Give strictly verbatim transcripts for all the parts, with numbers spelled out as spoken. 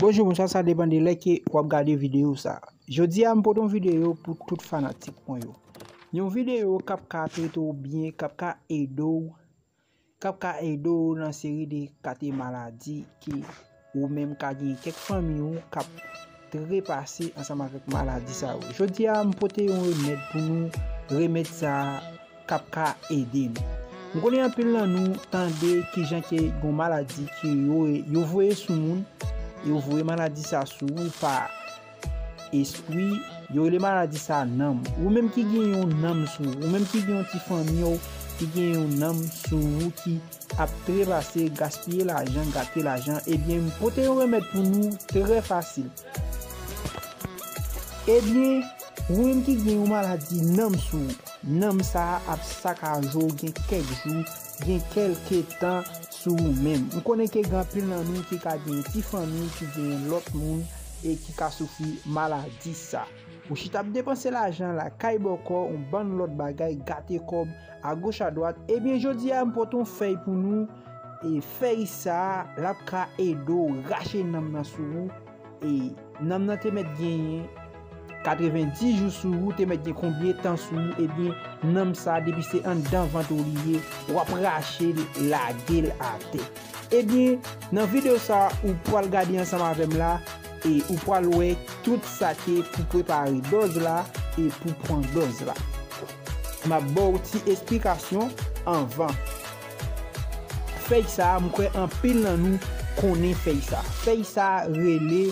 Bonjou, bonswa, sa depann de lè ke w ap gade videyo sa. Jodi a, m pote yon videyo pou tout fanatik mwen yo. Yon videyo k ap ka trete w byen, k ap ka ede w, k ap ka ede w nan seri de kate maladi ke ou menm ka gen kèk fanmi w k ap trepase ansanm avèk maladi sa yo. Jodi a, m pote yon remèd pou nou, remèd sa a k ap ka ede nou. M konnen anpil nan nou tande kijan ke gon maladi ke yo, yo voye sou moun, yo voye maladi sa sou ou pa espri, yo rele maladi sa nanm. Ou menm ki gen yon nanm sou ou, ou menm ki gen yon ti fanmi w ki gen yon nanm sou ou ki ap trepase, gaspiye lajan, gate lajan, ebyen, m pote yon remèd pou nou trè fasil. Ebyen, ou menm ki gen yon maladi nanm sou ou, nanm sa a ap sakaje w gen kèk jou, gen kèlke tan sou ou menm. M konnen ke gen anpil nan nou ki ka gen yon ti fanmi ki gen lòt moun e ki ka soufri maladi sa. Ou chita ap depanse lajan lakay bòkò, yon bann lòt bagay, gate kòb agoch adwat. Ebyen, jodi a, m pote yon fèy pou nou. E fèy sa a, l ap ka ede w rache nanm nan sou ou. E nanm nan te mèt genyen katrevendis jou sou ou, te mèt gen konbyen tan sou ou, ebyen, nanm sa, depi se anndan vant ou li ye, w ap rache l, lage l atè. Ebyen, nan videyo sa, ou pral gade ansanm avè m la, e ou pral wè tout sa ke pou prepare dòz la, e pou pran dòz la. M ap ba w ti esplikasyon anvan. Fèy sa, m kwè anpil nan nou konnen fèy sa. Fèy sa rele,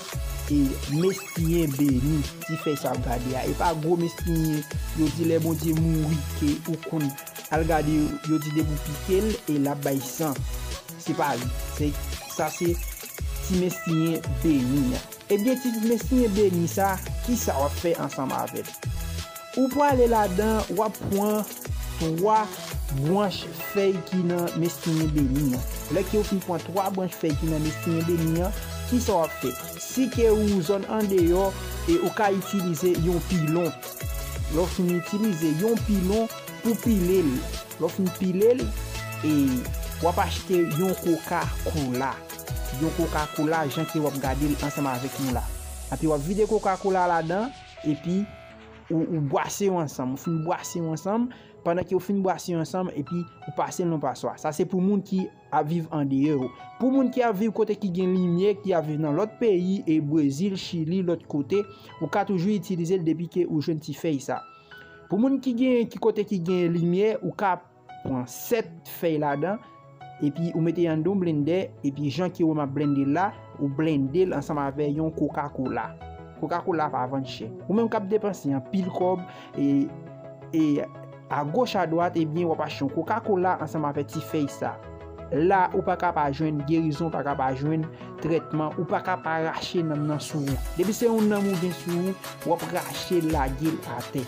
e, mestiyen beni. Ti fèy sa w ap gade a. E pa gwo mestiyen, yo di lè Bondye mouri ke ou konn al gade, yo di depi w pike l, e l ap bay san. Se pa li. Se, sa se ti mestiyen beni an. Ebyen, ti mestiyen beni sa, kisa w ap fè ansanm avè l? Ou prale ladan, w ap pran twa branch fèy ki nan mestiyen beni an. Lè ke w fin pran twa branch fèy ki nan mestiyen beni an, kisa w ap fè? Si ke ou zòn andeyò, e ou ka itilize yon pilon. Lè w fin itilize yon pilon pou pile l. Lè w fin pile l, e w ap achte yon Coca-Cola. Yon Coca-Cola, jan ke w ap gade l ansanm avèk nou la. Epi w ap vide Coca-Cola ladan, epi ou, ou bwase yo ansanm. Ou fin bwase yo ansanm, pandan ke w fin bwase yo ansanm, epi ou pase l nan paswa. Sa se pou moun ki ap viv andeyò yo. Pou moun ki ap viv kote ki gen limyè, ki ap viv nan lòt peyi, e Brezil, Chili, lòt kote, ou ka toujou itilize l depi ke ou jwenn ti fèy sa. Pou moun ki gen, ki kote ki gen limyè, ou ka pran sèt fèy ladan, epi ou mete anndan yon blendè, epi jan ke w wè m ap blende l la, ou blende l ansanm avè yon Coca-Cola. Coca-Cola pa vann chè. Ou menm k ap depanse anpil kòb, e, e agoch adwat, ebyen, w ap achte yon Coca-Cola ansanm avè ti fèy sa. La, ou pa ka pa jwenn gerizon, ou pa ka pa jwenn trètman, ou pa ka pa rache nanm nan sou ou. Depi se yon nanm ou gen sou ou, w ap rache l lage l atè.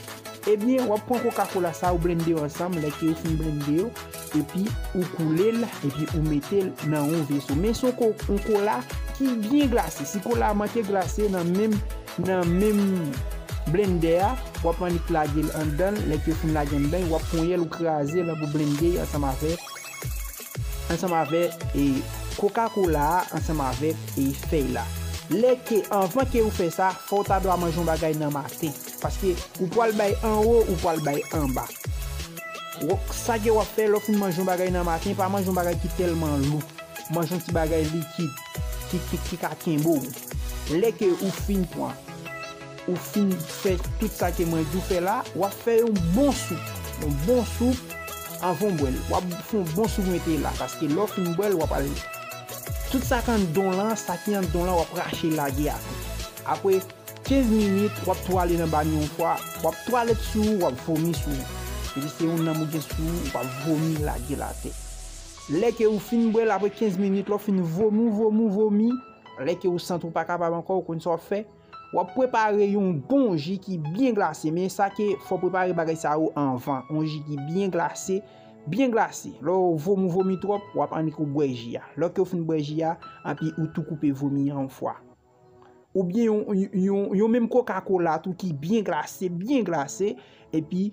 Ebyen, w ap pran Coca-Cola sa, ou blende yo ansanm, lè ke ou fin blende yo, epi ou koule l, epi ou mete l nan yon veso. Men se yon ko-, yon kola ki byen glase. Si kola a manke glase nan menm, nan menm blendè a, w ap annik lage l anndan l, lè ke ou fin lage anndan l, w ap ponyè l, ou kraze l, ou blende ansanm avè ansanm avè, e, Coca-Cola a, ansanm avèk, e, fèy la. Lè ke, anvan ke ou fè sa, fò w ta dwa manje yon bagay nan maten. Paske ou pral bay anwo, ou pral bay anba. Wo-, sa ke w ap fè, lè w fin manje yon bagay nan maten, pa manje yon bagay ki tèlman lou. Manje yon ti bagay likid, ki, ki, ki ka kenbe w. Lè ke ou fin pran ou fin fè tout sa ke mwen di w fè la, w ap fè yon bon soup. Yon bon soup anvan w bwè l. W ap fè yon bon soup mete la, paske lè w fin bwè l, w ap al, tout sa k anndan w lan, sa ki anndan w lan, w ap rache lage atè. Apre kenz minit, w ap twale nan banyo yon fwa, w ap twalèt sou ou, w ap vomi sou ou. Epi se yon nanm ou gen sou ou, w ap vomi lage l atè. Lè ke ou fin bwè l, apre kenz minit, lè w fin vomi, w vomi, w vomi, lè ke ou santi w pa kapab ankò, ou konn sa w ap fè, w ap prepare yon bon ji ki byen glase, men sa ke fò w prepare bagay sa yo anvan. Yon ji ki byen glase, byen glase. Lè w vomi, w vomi twòp, w ap annik ou bwè ji a. Lè ke w fin bwè ji a, anpi ou tou koupe vomi an yon fwa. Oubyen yon, yon, yon menm Coca-Cola tou ki byen glase, byen glase, epi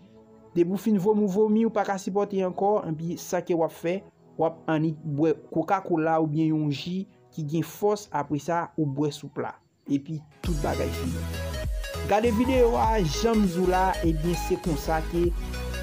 depi w fin vomi, w vomi, ou pa ka sipòte ankò, epi sa ke w ap fè, w ap annik bwè Coca-Cola oubyen yon ji ki gen fòs, apre sa, ou bwè soup la. Epi tout bagay fini. Gade videyo a, jan m di w la, ebyen, se konsa ke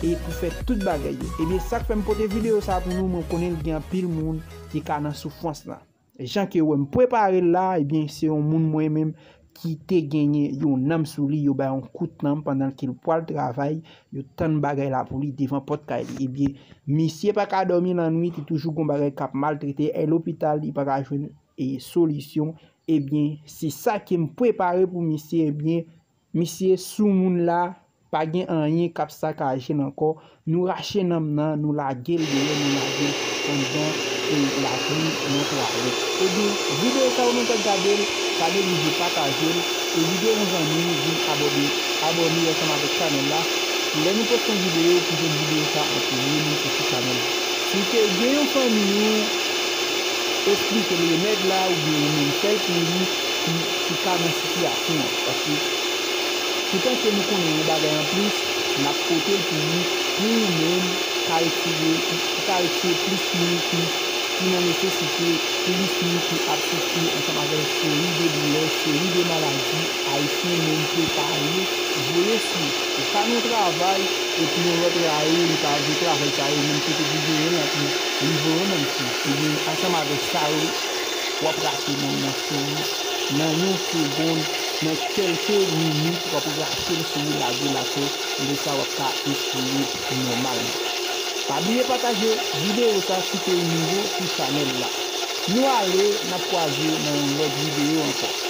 e pou fè tout bagay yo. Ebyen, sa k fè m pote videyo sa pou nou, mwen konnen l gen anpil moun ki ka nan soufrans lan. Jan ke w wè m prepare l la, ebyen, se yon moun mwen menm ki te genyen yon nanm sou li, yo bay yon kout nanm pandan ke l pral travay, yo tann bagay la pou li devan pòt kay li. Ebyen, misye pa ka dòmi lannwit, li toujou gon bagay k ap maltrete, e lopital, li pa ka jwenn e solisyon. Ebyen, se sa ke m prepare pou misye. Ebyen, misye sou moun la, pa gen anyen k ap sakaje l ankò. Nou rache nanm nan, nou lage l deyò, nou lage l anndan e lakou nan twalèt. Ebyen, videyo sa ou menm k ap gade l, pa neglije pataje l, e vide yon zanmi, vin abòne, abòne ansanm avèk chanèl la. Lè nou poste yon videyo, pou jwenn videyo sa an premye, nou poste chanèl la. Si w te gen yon fanmi ou, esplike l remèd la oubyen ou menm fè l pou li ki, ki ka nan sitiyasyon an. Paske, toutan ke nou konnen yon bagay anplis, n ap pote l pou ou, pou ou menm ka retire, pou ka retire plis moun ki, ki nan nesesite, plis moun ki ap soufri ansanm avèk seri de doulè, seri de maladi. Ayisyen menm prepare, voye sou ou ka nan travay, epi yon lòt rayi li pa vle travay sa yo, menm si te pou voye l anpil, li voye l anpil. Ebyen, ansanm avèk sa yo, w ap rache nanm nan sou ou. Nan yon segonn, nan kèlke minit, w ap rache l sou ou, lage l atè, lè sa w ap ka respire nòmalman. Pa bliye pataje videyo sa si ke w nouvo sou chanèl la. Nou ale, n ap kwaze nan yon lòt videyo ankò.